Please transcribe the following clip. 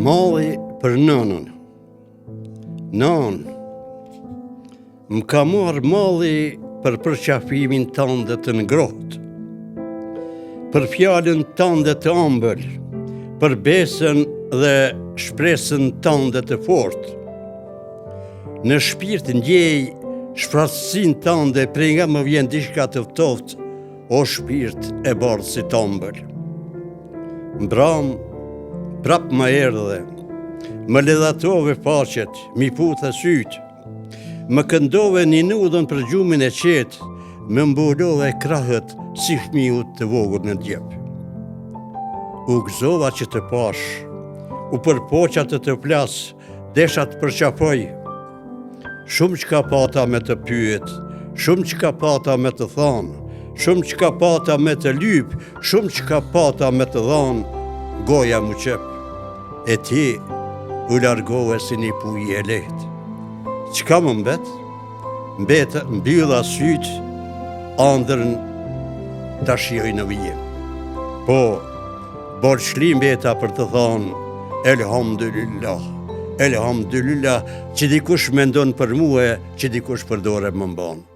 Malli për nënën. Nanë, më ka marrë malli për përqafimin tënd të ngrohtë, për fjalën tënde të ambël, për besën dhe shpresën tënde të fortë. Në shpirt ndjej shfratësinë tënde prej nga më vjen diçka të ftoftë, o shpirt e bardhë si tambël. Mbram, prap më erdhe, më ledhatove faqet, m'i puthe sytë, më këndove ninudhën për gjumin e qetë, më mbulove krahët si fmiut të vogël në djep. U gëzova që të pashë, u përpoqa të të flas, Desha të përqafoj, shumë çka pata me të pyet, shumë çka pata me të thanë, shumë çka pata me të lyp, shumë çka pata me të dhanë, goja m'u qep, e ti u largove si një puje e lehtë. Çka më mbet? Mbet, mbylla sytë, andrën ta shijoj në vijim. Po, Borxhli mbeta për të thonë, Elhamdulillah, Elhamdulillah, që dikush mendon për mue, që dikush për dore më mban.